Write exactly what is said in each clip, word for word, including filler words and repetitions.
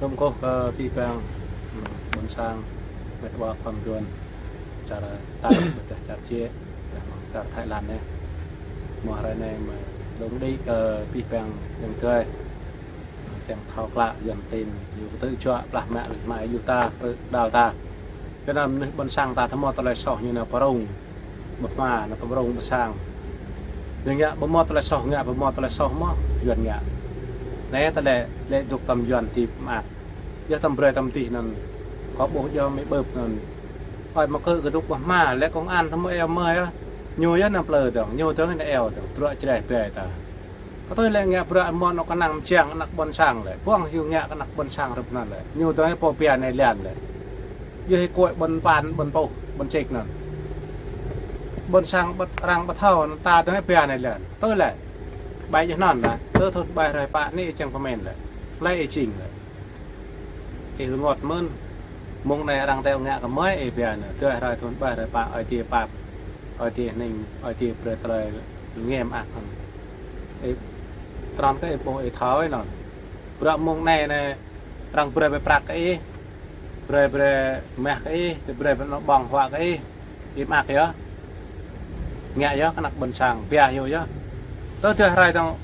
Lŏm kơkuh kơ abih bang, hm, ƀôn sang, met wa khua mơduôn, čar Tây, ƀôdah čar Čêk, ƀôdah čar Thái Lan anai. Mơ̆ hrơi anai mơ̆ lŏm đĭ kơ abih bang ayŏng adơi. Čang thâo klă Yuan tin, yua kơ tơjuă plah mă lĕ mai yua ta, kơ đal ta. Kơ anŭn mơnuih ƀôn sang ta tơhmô tơlơi soh ñu nao pơrŭng. Ƀu hmua nao pơrŭng ƀôn sang. Ñu ngă ƀu hmô tơlơi soh, ngă ƀu hmô tơlơi soh mơ̆, Yuan ngă. Anai ta lĕ, lĕ dŏ tơm Yuan ti pơmăt. Yua tơm brơi tơm tih anŭn. Kâo ƀuh yua mĭ ƀơ̆p anŭn. Ơi mơ̆ kơ kơ dŏ ƀu hmua, lĕ công an tơhmô eo mơi ah. Ñu yua nao plư dơ̆ng, ñu dơ̆ng nao eo dơ̆ng, bruă čreh ƀai ta. Kơ tui lĕ ngă bruă mơ̆n kơnang mơčang anăk ƀôn sang lĕ. Ƀuăng hyu ngă kơ anăk ƀôn sang rup anŭn lĕ. Ñu dơ̆ng pô pia anai lian lĕ. Yua hĭ kuai ƀôn pan, ƀôn pôh, ƀôn čêk anŭn. Ƀôn sang ƀu, arăng ƀu thâo, ta dơ̆ng pia anai lian. Tui lĕ. Ƀai yua anŭn lĕ. Tui thun ƀai hrơi pă anai čang pơmĭn lĕ. Lĕ ih jing lĕ. Ih rơngot mơ̆n. Mơ̆ng anai arăng teo ngă kơ mơi ih pia anai. Tui hrơi thun ƀai hrơi pă ơi ti pap. Ơi ti hnĭng, ơi ti brơi tơlơi ngem ak anŭn. Ih trăn kơ ih ƀuh ih thâo ih anŭn. Bruă mơ̆ng anai anai arăng brơi brơi prăk kơ ih, brơi brơi mah kơ ih, tơ brơi brơi anŏ ƀơ̆ng huă kơ ih, ih mă ak yơh. Ngă yơh kơ anăk ƀôn sang, pia hyu yơh. Tơ tơ hrơi tơ̆ng,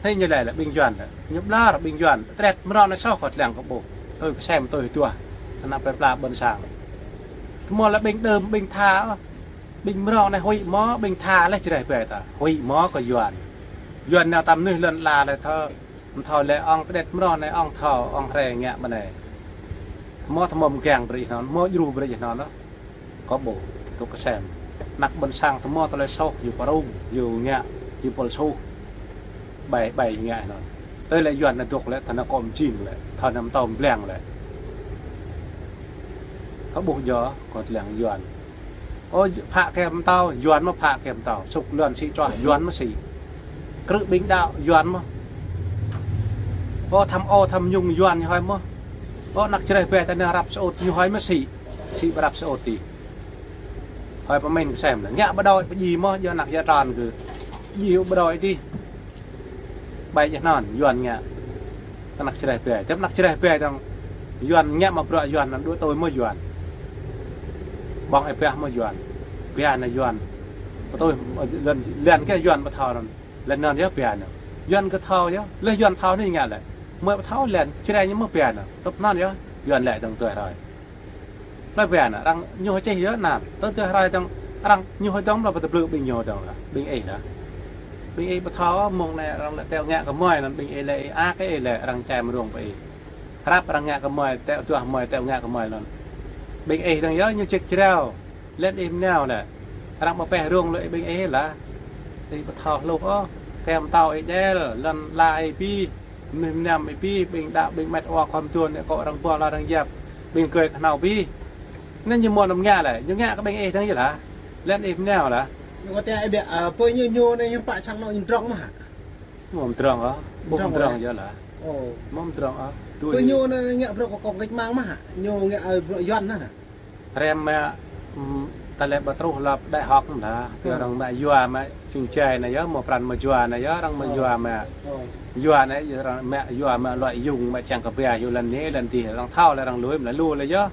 hĭ ñu lĕ lĕ ƀing Yuan lĕ. Ñu ƀlŏr ƀing Yuan, tret mrâo anai soh kơ tlang kơ ƀuh. Tui kơsem tui tuah, anăk plơi pla ƀôn sang. Tơhmô lĕ ƀing đưm, ƀing tha, ƀing mrâo anai huĭ mơ̆, ƀing tha lĕ čreh ƀai ta. Huĭ mơ̆ kơ Yuan. Yuan nao tăm mơnuih lŏn ala lĕ thâo. Mơ̆ thâo lĕ ŏng pơđet mrâo anai ŏng thâo, ŏng hrĕ ngă mơ̆ anai. Mơ̆ tơhmô mơgang brơi anŭn, mơ̆ djru brơi anŭn lŏ. Kâo ƀuh, tŭk kơsem. Anăk ƀôn sang tơhmô tơlơi soh, yua pơrŭng, yua ngă, yua pôl soh. Ƀai, ƀai ngă anŭn. Tui lĕ Yuan anai dŏ lĕ, thâo anai kơ mơjing lĕ, thâo anai mơtâo mơblang lĕ. Kâo ƀuh yơh, kơ tlang Yuan. Ơ, phă kơ mơtâo, Yuan mơ̆ phă kơ mơtâo. Sŭk lŏn sĭ čuah, Yuan mơ̆ sĭ. Krư̆ ƀing đaŏ, Yuan mơ̆. Ơ, thăm ơ, thăm nhung, Yuan ñu hơi mơ̆. Ơ, anăk čreh ƀai ta anai răp sơut, ñu hơi mơ̆ sĭ. Sĭ ƀrăp sơut ti. Hơi pơmĭn kơsem anai. Ngă ƀu đôč, pơjing mơ̆, yua anăk yua trăn kơ. Pơjing ƀu đôč ti. Ƀai yua anŭn, Yuan ngă. Anăk čreh ƀai. Tơm anăk čreh ƀai tơ̆ng Yuan ngă mă bruă Yuan anŭn dŏ tui mơ̆ Yuan. Ƀơ̆ng ih pia mơ̆ Yuan. Pia anai Yuan. Pơtui, lŏn, lŏn kơ Yuan pơthâo anŭn. Lŏn anŭn yơh pia anŭn. Yuan kơ thâo yơh. Lĕ Yuan thâo anai ngă lĕ. Mơi pơthâo lŏn, čreh ñu mơ̆ pia anŭn. Tŭp anŭn yơh. Yuan lĕ dơ̆ng tui hrơi. Lĕ ƀai anŭn, arăng ñu čih yơh anŭn. Tơ tơ hrơi tơ̆ng, arăng ñu hơi dơ̆ng lĕ ƀu tơblư̆ ƀing ñu dơ̆ng lĕ, ƀing ih lĕ. Ƀing ih ƀu thâo, mơ̆ng anai arăng lĕ teo ngă kơ mơi anŭn, ƀing ih lĕ ih ak ih lĕ, arăng čem rông pơ ih. Hrăp arăng ngă kơ mơi, teo tuah mơi, teo ngă kơ mơi anŭn. Ƀing ih dơ̆ng yơh, ñu čih črao. Lĕ ih mơnao lĕ. Arăng ƀu pĕh rông lĕ ƀing ih lĕ. Ih ƀu thâo hluh ôh, kơ mơtâo ih djel, lŏn ala ih pĭ. Mơnuih mơnam ih pĭ, ƀing đaŏ, ƀing met wa khua mơduôn, ih kơ arăng ƀuh lŏ arăng yap, ƀing gơi kơhnâo pĭ. Anŭn ñu mơ̆n ngă lĕ, ñu ngă kơ ƀing ih dơ̆ng yơh lah. Lĕ ih mơnao lah. Ñu kơ tơlơi ƀiă, ơ, pơ ñu ñu anai ñu pă čang anŏ ñu mdrŏng mơ̆ hă? Mơ̆ mdrŏng ôh, ƀu mdrŏng yơh lah. Ơ. Mơ̆ mdrŏng ôh. Pơ ñu anai ngă bruă kơ kông kĕč mang mơ̆ hă? Ñu ngă, ơ, bruă Yuan anŭn hă? Rem mă, ưm, ta lĕ ƀu truh lăp đại học mơ̆n lah. Tơ arăng mă yua mă čing jai anai yơh, mơ̆ pran mă yua anai yơh, arăng mă yua mă. Yua anai, arăng mă yua mă loại dùng mă čang kơ ƀiă hyu lŏn anai, lŏn adih, arăng thâo lĕ arăng lui mă lĕ lu lĕ yơh.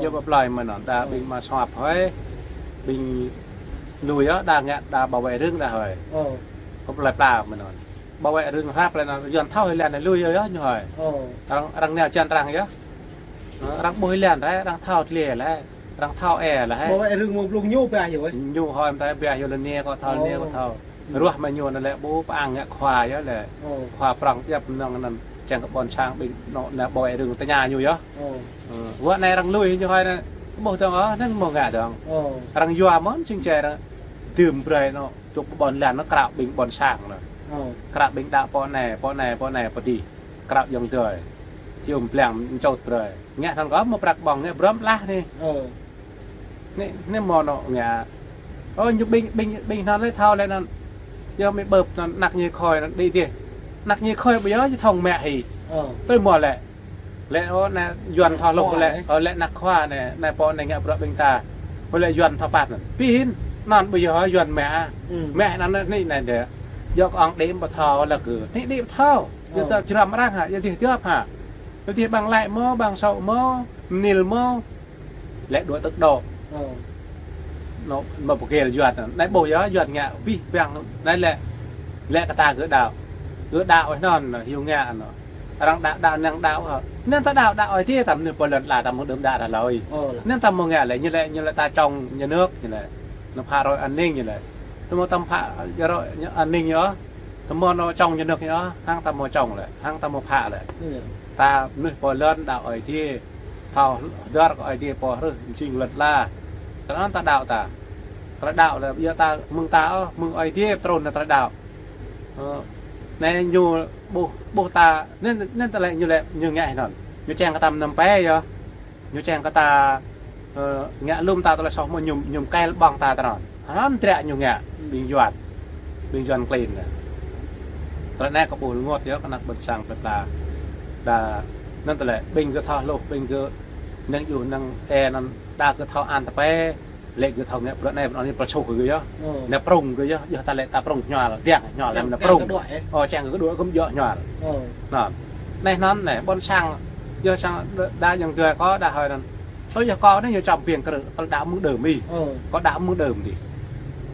Yua ƀu plơi mơ̆n anŭn, đa ƀing mă sơăp hơi, ƀing lui yơh, đa ngă, đa bảo vệ rừng đa hơi. Ƀu plơi pla mơ̆n anŭn. Bảo vệ rừng hrăp lĕ anŭn, Yuan thâo hơi lĕ anai lui yơh, yơh, ñu hơi. Arăng, arăng nao čan arăng yơh. Ơ, arăng ƀuh lĕ anŭn, arăng thâo tơlơi lĕ, arăng thâo ê lĕ hơi. Bảo vệ rừng mơ̆ blung ñu ƀiă hyu ơi. Ñu hơi mơta ƀiă hyu lŏn anai kơ thâo, lŏn anai kơ thâo. Ruah mă ñu anŭn lĕ ƀu pơang ngă khua yơh lĕ. Khua prŏng yap mơnơ̆ng anŭn čang kơ ƀôn sang ƀing anŏ anai bảo vệ rừng tơña ñu yơh. Ơ, wơ̆t anai arăng lui ñu hơi anai, ƀuh dơ̆ng ôh, anŭn mơ̆ ngă dơ̆ng. Arăng yua mơ̆n, čing jai arăng dưm brơi anŏ, tŭk ƀôn lan anŭn krao ƀing ƀôn sang anŭn. Krao ƀing đaŏ pơ anai, pơ anai, pơ anai, pơ adih. Krao ayŏng adơi. Hiư̆m blang mčot brơi. Ngă anŭn kơ mơ̆ prăk ƀơ̆ng ngă brŏm lah anai. Anai, anai mơ̆ anŏ ngă. Ơ, ñu ƀing, ƀing, ƀing anŭn lĕ thâo lĕ anŭn. Yơh mĭ ƀơ̆p anŭn anăk ñu khơi anŭn đĭ dih. Anăk ñu khơi ƀu yơh, či thŏng mă hĭ. Tui mơ̆ lĕ. Lĕ ơ anai Yuan thâo hluh lĕ. Ơ lĕ anăk khua anai, anai pô anai ngă bruă ƀing ta. Ơ lĕ Yuan thâo pap anŭn. Pĭ hĭn, anŭn ƀu yơh Yuan mă. Mă anŭn anai anai dêh. Yua kơ ŏng đĭ ƀu thâo lĕ kơ. Anai đĭ ƀu thâo. Yua ta jrăm arăng hă, yua dih djŏp hă. Tơdah ƀăng lĕ mơ̆, ƀăng sŏ mơ̆, mơnil mơ̆, lĕ đuaĭ tơ̆k đŏ. Ơ. Nŏ, mă pơgel Yuan. Anai ƀuh yơh, Yuan ngă abih bang, anai lĕ, lĕ kơ ta gơ̆ đaŏ. Gơ̆ đaŏ ôh anŭn, hyu ngă anŭn. Arăng đaŏ, đaŏ năng đaŏ hă. Năng ta đaŏ, đaŏ ơi adai ta mơnuih pô lŏn ala ta mơ̆ đưm đă đah hlâo. Ơ. Năng ta mơ̆ ngă lĕ, ñu lĕ, ñu lĕ ta chống nhà nước, ñu lĕ. Nŏ phá rối an ninh ñu lĕ. Tơma ta phá rối an ninh yơh. Tơma nŏ chống nhà nước yơh, hăng ta mơ̆ chống lĕ, hăng ta mơ̆ phá lĕ. Ơ. Ta mơnuih pô lŏn đaŏ ơi adai. Thâo hơdơr kơ ơi adai pô hrih jing lŏn ala. Tơnăn ta đaŏ ta. Tơlơi đaŏ lĕ, yua ta mơ̆ng ta ôh, mơ̆ng ơi adai trŭn nă tơlơi đaŏ. Ơ, anai ñu ƀuh, ƀuh ta, năng, năng tơlơi ñu lĕ, ñu ngă hơnăn. Ñu čang kơ ta mơnăm pĕ yơh. Ñu čang kơ ta, ơ, ngă lŏm ta tơlơi soh mơ̆ ñu, ñu kĕl ƀơ̆ng ta tơnăn. Hơnăn trĕ ñu ngă, ƀing Yuan. Ƀing Yuan klin nă. Tơlơi anai kơ ƀuh rơngot yơh, kơ anăk ƀôn sang plơi pla. Đa, năng tơlơi, ƀing gơ̆ thâo hluh, ƀing gơ̆ năng yŭ năng ê năng đa gơ̆ thâo an tơpĕ. Lĕ gơ̆ thâo ngă bruă anai, bruă anai pơlơsoh gơ̆ yơh. Ơ. Nă prŭng gơ̆ yơh, yơh ta lĕ ta prŭng hñual, djă hñual, čang, nă čang prŭng. Kơ đuaĭ, ơ. Ơ, čang kơ đuaĭ kơ mơ̆ djơ̆ hñual. Ơ. Anŭn. Anai anŭn anai, ƀôn sang, yơh sang đa, đa yang dua kơ đa hơi anŭn. Tui yơh kơ anai ñu čăm biêng krư̆, tơlơi đaŏ mơ̆ng đưm ih. Ơ. Kơ đaŏ mơ̆ng đưm dih.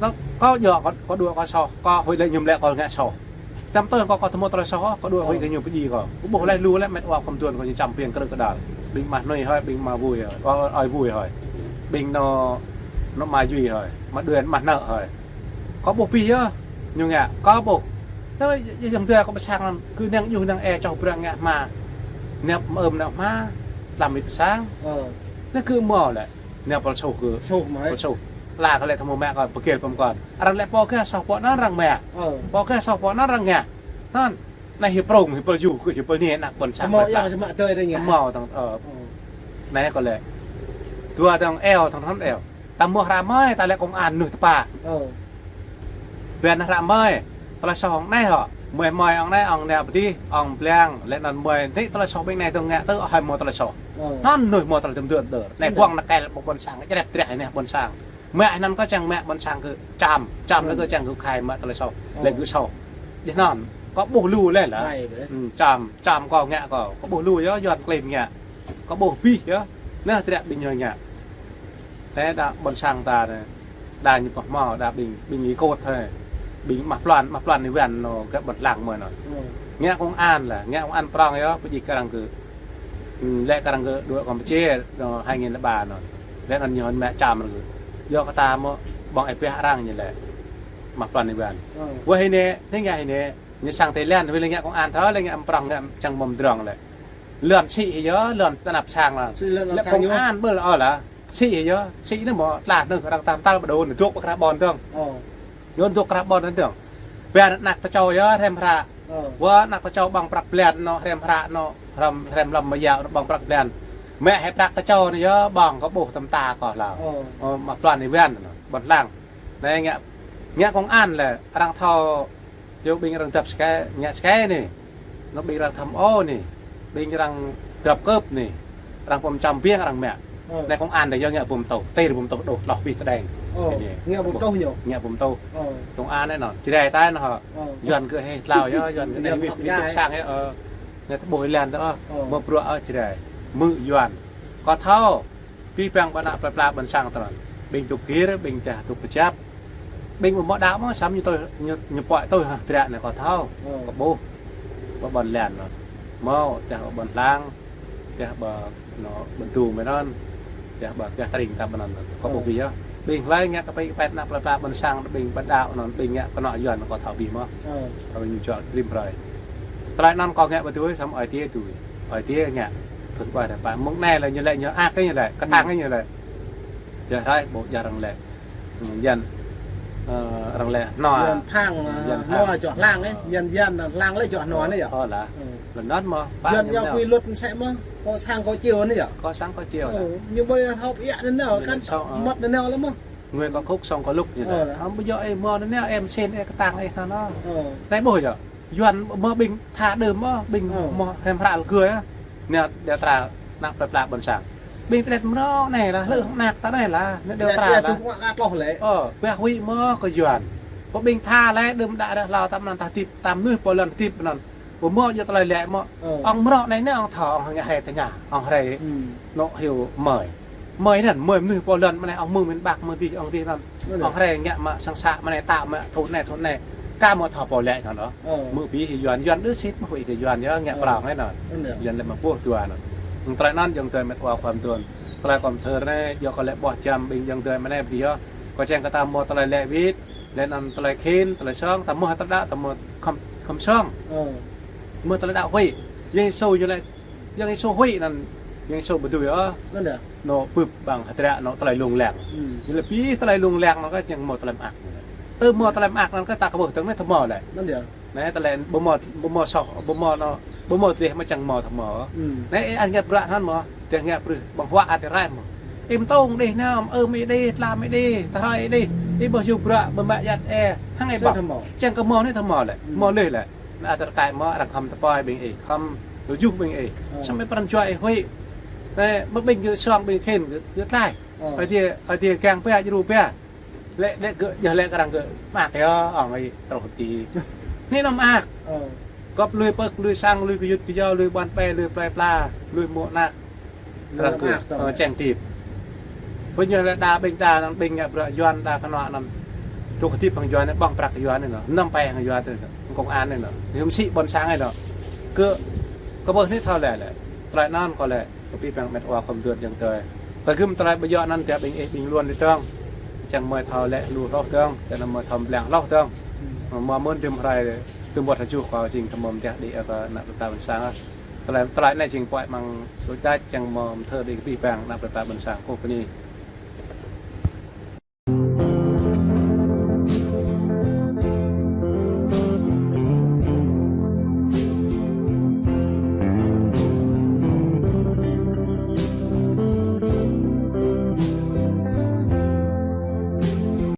Nă, kơ djơ̆ kơ, kơ đuaĭ kơ soh, kơ huĭ lĕ ñu lĕ kơ ngă soh. Tăm tui kơ, kơ tơma tơlơi soh, kơ đuaĭ huĭ kơ ñu pơdjai kơ. Kơ ƀuh lĕ lu lĕ met wa khŏm tuan kơ ñu čăm biêng krư̆ kơ đaŏ. Ƀing mă hnui hơi, ƀing mă vui hơi, ơ, ơi vui hơi. Ƀing nŏ, nŏ mă jui hơi, mă đuaĭ mă nao hơi. Kơ ƀuh abih yơh, ñu ngă, kơ ƀuh. Tơdah yang dua kơ pơ sang anŭn, gơ̆ năng yŭ năng ê čoh bruă ngă hmua. Nă mơ̆ ơm nă hmua, tlam mit pơ sang. Ơ. Nă gơ̆ mơ̆ lĕ. Nă pơlơsoh gơ̆. Soh mơ̆. Pơlơsoh. Lă kơ lĕ tơma mă kơ pơgel pơm kơ. Arăng lĕ pô gah soh pô anŭn arăng mă. Ơ. Pô gah soh pô anŭn arăng ngă. Anŭn. Anai hyu prŭng, hyu pơlyu, hyu pơlni anăk ƀôn sang. Tơma yang tơma tơi dih ngă. Tơma tơ̆ng, ơ. Ơ. Anai kơ lĕ. Dua tơ̆ng eo, tơ̆ng anŭn eo. Ta mơ̆ hră mơi, ta lĕ công an mơnuih tơpă. Ơ. Ƀiă anai hră mơi. Tơlơi soh ŏng anai hŏ. Mơi mơi ŏng anai, ŏng anai pơdih, ŏng blang, lĕ anŭn mơi. Anai tơlơi soh ƀing anai tơ̆ng ngă tơ, hơi mơ̆ tơlơi soh. Ơ. Anŭn mơnuih mơ̆ tơlơi tơm dưn tơr. Anai, ơ, ƀơ̆ng nă kĕl ƀơ̆ng ƀôn sang, črĕp trĕh anai ƀôn sang. Mă anŭn kơ čang mă ƀôn sang gơ̆ čăm, čăm lĕ, ơ, gơ̆ čang gơ̆ khai mă tơlơi soh. Ơ. Lĕ gơ̆ soh. Dih anŭn, kơ ƀuh lu lĕ lah. Ƀai dih. Ư, čăm, čăm kơ ngă kơ, kơ ƀuh lu yơh, Yuan klin ngă. Kơ ƀuh abih yơh. Nă trĕ ƀing ñu ngă. Tơdah ƀôn sang ta anai. Đa ñu pơhmâo, đa ƀing, ƀing ikôt hơi. Ƀing mă plan, mă plan ni wen nŏ gơ̆ ƀôn lăng mơ̆ nŏ. Ơ. Ngă công an lah, ngă công an prŏng yơh, pơdjai kơ arăng gơ̆. Ư, lĕ kơ arăng gơ̆ đuaĭ Kampuchia, nŏ hai nghìn lẻ ba nŏ. Lĕ anŭn ñu hŏn mă čăm arăng gơ̆. Yua kơ ta mơ̆ ƀơ̆ng ê pĕ arăng ñu lĕ. Mă plan ni wen. Ơ. Wơ̆ hĭ anai, anai ngă hĭ anai. Ñu sang Thái Lan, wơ̆ lĕ ngă công an thâo, lĕ ngă prŏng, ngă čang ƀơ̆ng drŏng lĕ. Lŏn sĭ hĭ yơh, lŏn tơnap sang lah. Sĭ lŏn, lŏn lĕ sang công an ƀơi ôh lah. Sĭ hĭ yơh, sĭ anai mơ̆ tla anai arăng tam tal ƀu dŏ, anai dŏ pơ krah ƀôn dơ̆ng. Ơ. Anai dŏ krah ƀôn dơ̆ng. Ƀiă anăk tơčô yơh, hrăm hră. Ơ. Wơ̆ anăk tơčô ƀơ̆ng prăk blan nŏ, hrăm hră nŏ, hrăm, hrăm lăm mơyă ƀơ̆ng prăk blan. Mă hĭ prăk tơčô anai yơh, ƀơ̆ng kơ ƀuh tơm ta kơ lah. Ơ. Ơ, mă plan ni wen nŏ, ƀôn lăng. Anai ngă, ngă công an lĕ, arăng thâo Yua ƀing arăng dăp skai, ngă skai anai. Nŏ ƀing arăng tham ô anai. Ƀing arăng dăp kơp anai. Arăng pơm čăm biêng arăng mă. Ơ. Anai công an dih yơh ngă pơm tŏh. Tơl pơm tŏh đôč hloh abih tơdang. Ơ. Anai. Ngă pơm tŏh ñu. Ngă pơm tŏh. Ơ. Công an anai nŏ. Jrai ta nŏ hŏ. Ơ. Yuan gơ̆ hĭ tlao yơh, Yuan gơ̆ anai. Yuan abih, abih hơt ƀing gai sang yơh, ơ. Ngă tơƀôh lan tơ, ơ. Ơ. Mă bruă, ơ, Jrai. Mơ̆ Yuan. Kơ thâo. Abih bang ƀă anăk plơi pla ƀôn sang tơnăn. Ƀing dŏ gir, ƀing tơdah dŏ pơjăp. Ƀing ƀu mơ̆ đaŏ mơ̆, samơ̆ ñu tui, ñu, ñu pơhiăp tui hă, trĕ anai kơ thâo. Ơ. Kơ ƀuh. Ƀă ƀôn lan nŏ. Mơ̆, tơdah ƀă ƀôn lăng. Tơdah ƀă, nŏ, ƀôn tu mơ̆ anŭn. Tơdah ƀă, tơdah tơring ta ƀă anŭn. Kơ ƀuh. Ơ. Abih yơh. Ƀing hlơi ngă kơ pĕ, pĕ anăk plơi pla ƀôn sang, ƀing ƀă đaŏ anŭn, ƀing ngă kơnŏ Yuan kơ thâo abih mơ̆. Ơ. Kơ ƀing ñu juăl rĭm hrơi. Tơlơi anŭn kơ ngă ƀu dưi, samơ̆ ơi adai dưi. Ơi adai ngă. Thun ƀai dah pă. Mơ̆ng anai lĕ ñu lĕ ñu ak kơ ñu lĕ. Kơtang kơ ñu lĕ. Jơh rai, ƀu jơh arăng lĕ. Ư, Yuan, ơ, arăng lĕ hnoa. Yuan phang, ơ, Yuan phang. Hnoa juă hlang, ơ. Yuan, Yuan hlang lĕ juă hnoa anai yơh. Ơ, ơ lah. Ơ. Lŏn anŭn mơ̆, pă Yuan ñu yua nao. Quy luật mơsĕ mơ̆, kơ sang kơ čiu anai yơh. Kơ sang kơ čiu. Ơ, lah. Ñu ƀu thâo pơhiăp anai nao, ñu kan lĕ sŏng, ơ. Mơ̆t anai nao lĕ mơ̆. Người có khúc sống có lúc ñu lĕ. Ơ, lah. Hăm ƀu djơ̆ ih mơ̆ anai nao, ih mơsĕn ih kơtang ih anŭn. Ơ. Anai ƀuh yơh. Yuan mơ̆ ƀing tha đưm mơ̆, ƀing, ơ, mơ̆ hrăm hră lơgơi ah. Anai điều tra anăk plơi pla ƀôn sang. Ƀing tơlơi mơnơ̆ng anai lah, lơ̆ anăk ta anai lah, anai điều tra lah. Ơ, pĕ huĭ mơ̆ kơ Yuan. Pơ ƀing tha lĕ đưm đă ră hlâo ta mơnăn ta hơdip, ta mơnuih pô lŏn hơdip mơnăn. Pơmŏ yua tơlơi lĕ mơ̆. Ơ. Ong mrŏ anai nê ong thâo ong ngă hrơi tơña, ong hrơi. Hmm. Nŏ hyu mơi. Mơi anŭn, mơi mơnuih pô lŏn mơ̆ anai ong mơ̆ng miền Bắc mơ̆ dih ong dih anŭn. Anŭn. Ong hrơi ngă mă sang să mơ̆ anai tao mă thŭn anai thŭn anai. Ka mơ̆ thâo pô lĕ anŭn. Ơ. Mơ̆ ƀing yuan, yuan đơ sĭt mơ̆ huĭ kơ yuan yơh ngă prong anai anŭn. Anŭn. Yuan lĕ mă pô dua anŭn. Tơlơi anŭn yơh tơlơi met wa khua mơdôn. Tơlơi kơ mơthơ anai, yua kơ lĕ ƀuh čăm ƀing yơh tơlơi mơ̆ anai ƀu dih yơh. Kơ čang kơ ta mơ̆ tơlơi lĕ wĭt. Lĕ anŭn tơlơi khĭn, tơlơi song, ta mơ̆ tơlơi đaŏ, ta mơ̆ khŏm, khŏm song. Ơ. Mơ̆ tơlơi đaŏ huĭ. Yang Yêsu ñu lĕ, Yang Yêsu huĭ anŭn, Yang Yêsu ƀu dưi ôh. Anŭn yơh. Nŏ bưp ƀăng hơdră nŏ tơlơi lông lăng. Hmm. Ñu lĕ ƀing tơlơi lông lăng nŏ kơ čang mơ̆ tơlơi mơak. Tơ mơ̆ tơlơi mơak anŭn kơ ta kơ ƀuh tơ̆ng anai tơmơ̆ lĕ. Anŭn yơh. Anai tơlơi ƀu mơ̆, ƀu mơ̆ soh, ƀu mơ̆ nŏ, ƀu mơ̆ tơlơi mơ̆ čang mơ̆ tơmơ̆. Hmm. Anai ih ăn ngă bruă anŭn mơ̆, tơlơi ngă bruă ƀơ̆ng huă ăt rai mơ̆. Ih mơtông đih nam, ơ mơi đih, tla mơi đih, tơhrơi đih. Ih ƀuh yua bruă, ƀu mă yăt ê, hăng ih ƀuh. Čang kơ mơ̆ anai tơmơ̆ lĕ, hmm, mơ̆ lih lĕ. Anai ăt rơkơi mơ̆, arăng khŏm tơpơi ƀing ih, khŏm tơjuh ƀing ih. Ơ. Samơ̆ pran jua ih huĭ. Tơ mơ̆ ƀing gơ̆ song ƀing khĭn gơ̆, gơ̆ tlaih. Ơ. Ơi adai, ơi adai kiăng pia, djru pia. Lĕ, lĕ gơ̆, yơh lĕ kơ arăng gơ̆ mơak yơh, ong ih truh ti. Anai nŏ mơak. Ơ. Gŏp lui pơ̆k, lui sang, lui gơyut gơyâo, lui ƀôn ƀe, lui plơi pla, lui mơ̆ anăk. Arăng gơ̆, ơ, čang tip. Ƀu ñu lĕ đa ƀing đa anŭn ƀing ngă bruă yuan đa kơnŏ anŭn. Truh tip hăng yuan anai ƀơ̆ng prăk yuan anai nŏ. Năm pe hăng yuan anai nŏ. Công an anai nŏ. Hiư̆m sĭ ƀôn sang anai nŏ. Kơ, kơ ƀuh anai thâo lĕ lĕ. Tơlơi anŭn kơ lĕ. Kơ ƀing met wa khua mơdôn yơh tơlơi. Tơgŭm tơlơi ƀu djơ̆ anŭn tơdah ƀing ih ƀing luôn li tơ̆ng. Čang mơi thâo lĕ lu hloh tơ̆ng. Tơdah mơi thâo blang hloh tơ̆ng. Mơ̆ mơ̆n đưm hrơi tơmơ̆ tơjuh kơ jing tơmơ̆ tơdah đĭ kơ ană plei pla ƀôn sang. Tơlơi, tơlơi anai jing pơhiăp mơ̆ng đôč đač čang mơ̆ mơthơ đĭ kơ ƀing ană plei pla ƀôn sang kơ pơ anai.